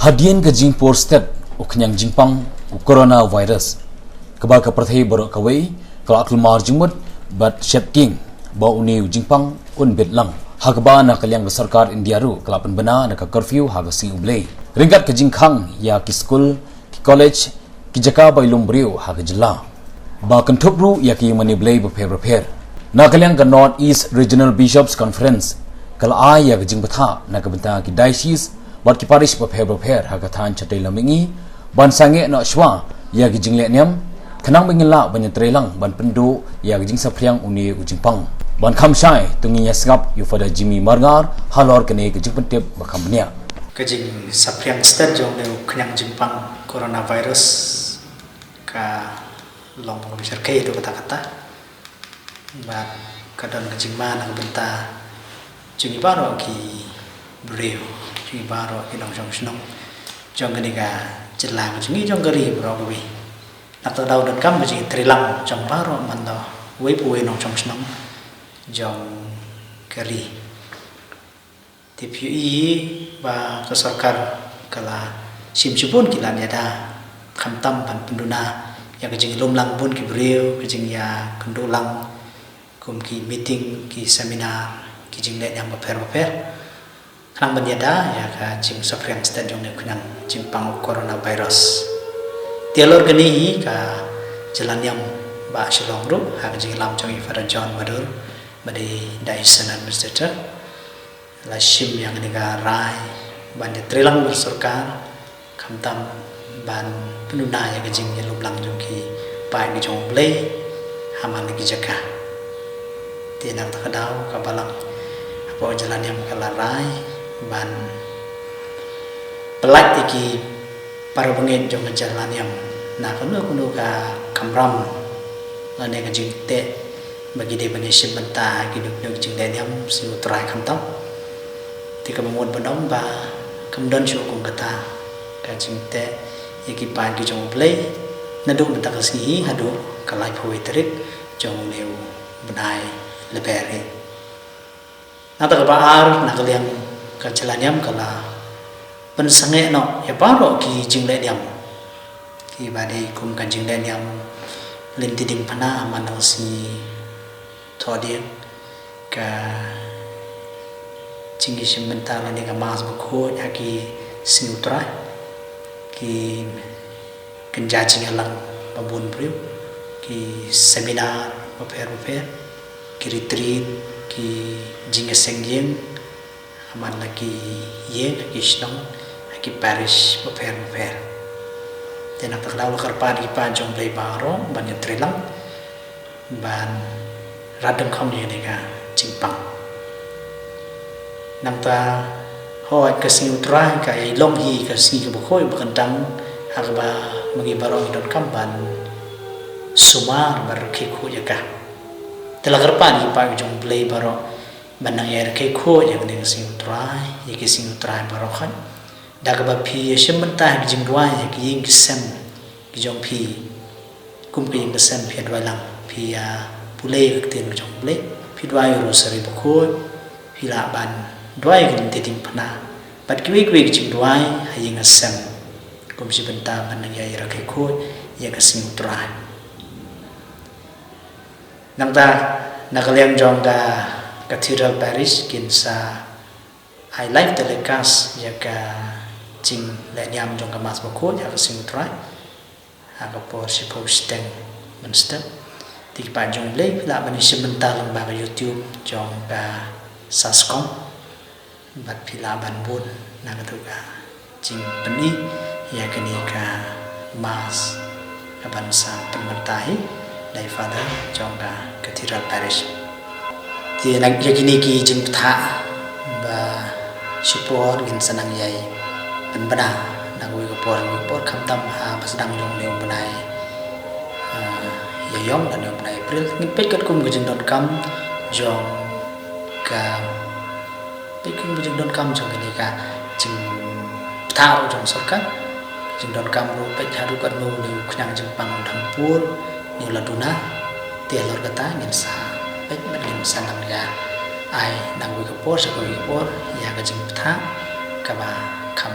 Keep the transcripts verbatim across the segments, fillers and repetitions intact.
Hadien ka jingpur stet u khñiang jingpang u coronavirus, kaba ka pyrthei baroh kawei ka la kulmar jingmut bad shet king ba une u jingpang un bit lang. Ha kaba na ka liang ka sorkar India ruh ka la pynbna na ka curfew ha ka sngi U Blei ryngkat ka jingkhang ïa ki skul, ki college, ki jaka ba ïalum briew ha ka jylla, ba kynthup ruh ïa ki mane Blei bapher bapher. Na ka liang ka North East Regional Bishops Conference ka la ai ïa ka jingbthah na ka bynta ki diocese bad ki parish bapher bapher ha ka thaiñ Chatei Lammingi ban sangeh noh shuwa ïa ki jingleh niam, khnang ba ngin lah ban ïatreilang ban pynduh ïa ka jingsaphriang une u jingpang. Ban kham shai to ngin ïa sngap ïa u Father Jimmy Marngar halor kane ka jingpyntip ba kham bniah. Ka jingsaphriang stet jong une u khñiang jingpang coronavirus ka long lum syrkhei tu kata kata. Bad ka don ka jingma na ka bynta jong ngi baroh ki briew, jong ngi baroh ki nongshong shnong jong kane ka jylla ka jong ngi, jong ka ri baroh kawei. Na kata ka daw donkam ka jingtreilang jong baroh man da uwei pa uwei nongshong shnong jong ka ri. Te phi ïohi ba ka sorkar ka la shim shibun ki lad ïada khamtam ban pynduna ïa ka jinglum lang bun ki briew, ka jingïakynduh lang kum ki meeting, ki seminar, ki jingleh niam bapher bapher, khnang ban ïada ïa ka jingsaphriang stet jong une u khñiang jingpang u coronavirus. Te halor kane hi ka jylla niam ba Shillong ruh ha ka jingïalam jong i Father John Madur, ba dei Diocesan Administrator, la shim ïa kane ka rai ban ïatreilang bad sorkar khamtam ban pynduna ïa ka jingïalum lang jong ki paid ki jong U Blei ha man la ki jaka. Te na kata ka daw ka Balang hapoh jylla niam ka la rai ban pyllait ïa ki para bangeit jong ka jylla niam na kano kano ka kamram lane ka jingteh ba ki dei ban ïashim bynta ha kino kino ki jingleh niam sngi U Trai khamtam. Te kaba mut ban ong ba kam don shuh kum kata ka jingteh ïa ki paid ki jong U Blei naduh mynta ka sngi hi haduh ka laiphew wei tarik jong une u bnai Lber hi. Na kata kaba ar, na ka liang ka jylla niam ka la pynsangeh noh ïa baroh ki jingleh niam kiba dei kum ka jingleh niam lynti diengphna ha man la ka sngi Thohdieng, ka jingïashim bynta lane ka Mass bakhuid ha ki sngi U Trai, ki kynja jingïalang ba bun briew, ki seminar bapher bapher, ki retreat, ki jingïaseng ïing ha man la ki ïing, ha ki shnong, ha ki parish bapher bapher. Te na kata ka daw la kyrpad ïa ki paid jong U Blei baroh ban ïatreilang ban rat dengkhong ïa kane ka jingpang. Nangta hooid ka sngi U Trai ka ïai long hi ka sngi kaba khuid ba kyntang ha kaba ma ngi baroh ngi donkam ban sumar ban rakhe khuid ïa ka. Te la kyrpad ïa ki paid jong U Blei baroh ban nang ïai rakhe khuid ïa kane ka sngi U Trai, ïa ki sngi U Trai baroh khoit, da kaba phi ïashim bynta ha ki jingduwai ha ki ïing ki sem ki jong phi. Kum ka ïing ka sem phi ïa duwai lang, phi ïa pule ïa ka ktien ka jong U Blei, phi duwai ïa u Rosary bakhuid, phi lah ban duwai ïa ka lynti diengphna bad kiwei kiwei ki jingduwai ha ïing ha sem kum shi bynta ban nang ïai rakhe khuid ïa ka sngi U Trai. Nangta na ka liang jong ka Cathedral Parish kin sa ai live telecast ïa ka jingleh niam jong ka Mass bakhuid ïa ka sngi U Trai ha ka por shiphew shiteng mynstep. Te ki paid jong U Blei phi lah ban ïashim bynta lyngba ka YouTube jong ka SASCOM. Bad phi lah ban bud na katu ka jingpyni ïa kane ka Mass kaban sa pynmynta hi da i Father jong ka Cathedral Parish. Te na ïa kine ki jingbthah ba shipor ngin sa nang ïai pynbna na kawei ka por kawei ka por khamtam ha ba sdang jong une u bnai, ah, Ïaïong lane u bnai April. Ngin peit katkum ka jingdonkam jong ka Peit kum ka jingdonkam jong kane ka jingbthah ruh jong sorkar. Ka jingdonkam ruh peit haduh katno une u khñiang jingpang u dang pur, une u la duna. Te halor kata ngin sa peit bad ngin sa nang ïa ai na kawei ka por sha kawei ka por ïa ka jingbthah kaba kham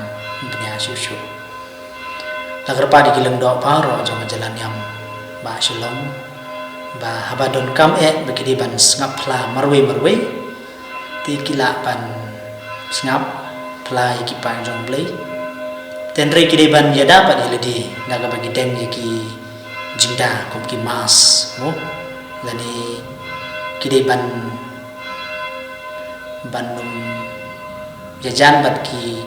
bniah shuh shuh. La kyrpad ïa ki lyngdoh baroh jong ka jylla niam Bah Shillong ba haba donkam eh ba ki dei ban sngap phla marwei marwei, te ki lah ban sngap phla ïa ki paid jong U Blei. Te hynrei ki dei ban ïada pat ïa lade da kaba ki deng ïa ki jingda kum ki mask, mo, lane ki dei ban, ban ym ïajan bad ki,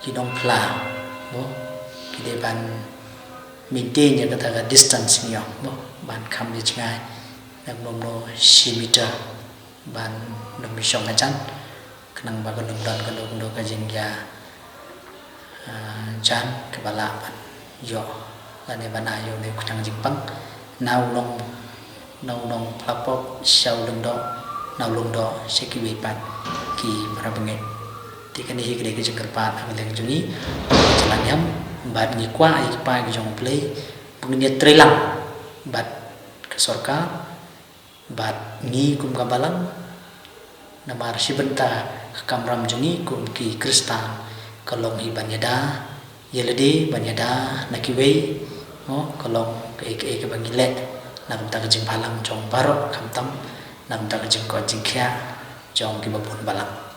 ki nongphla, mo, ki dei ban maintain ïa kata ka distance, ngi ong, mo, ban kham ïa jngai na kumno kumno shi meter, ban ym ïa shong hajan, khnang ba kan ym don kano kano ka jingïa, ah, jan kaba lah ban ïoh lane ban ai ïa une u kynjang jingpang na u nong, na u nongphla pop sha u lyngdoh, na u lyngdoh sha kiwei pat ki para bangeit. Te kane hi ka dei ka jingkyrpad ha ka liang jong ngi, ka jylla niam, bad ngi kwah ïa ki paid ki jong U Blei ba ngin ïatreilang bad ka sorkar bad ngi kum ka balang. Namar shi bynta ka kamram jong ngi kum ki Khristan ka long hi ban ïada ïa lade, ban ïada na kiwei, mo, ka long kaei kaei kaba ngi leh na ka bynta ka jingbhalang jong baroh, khamtam na ka bynta ka jingkoit jingkhiah jong kiba bun balang.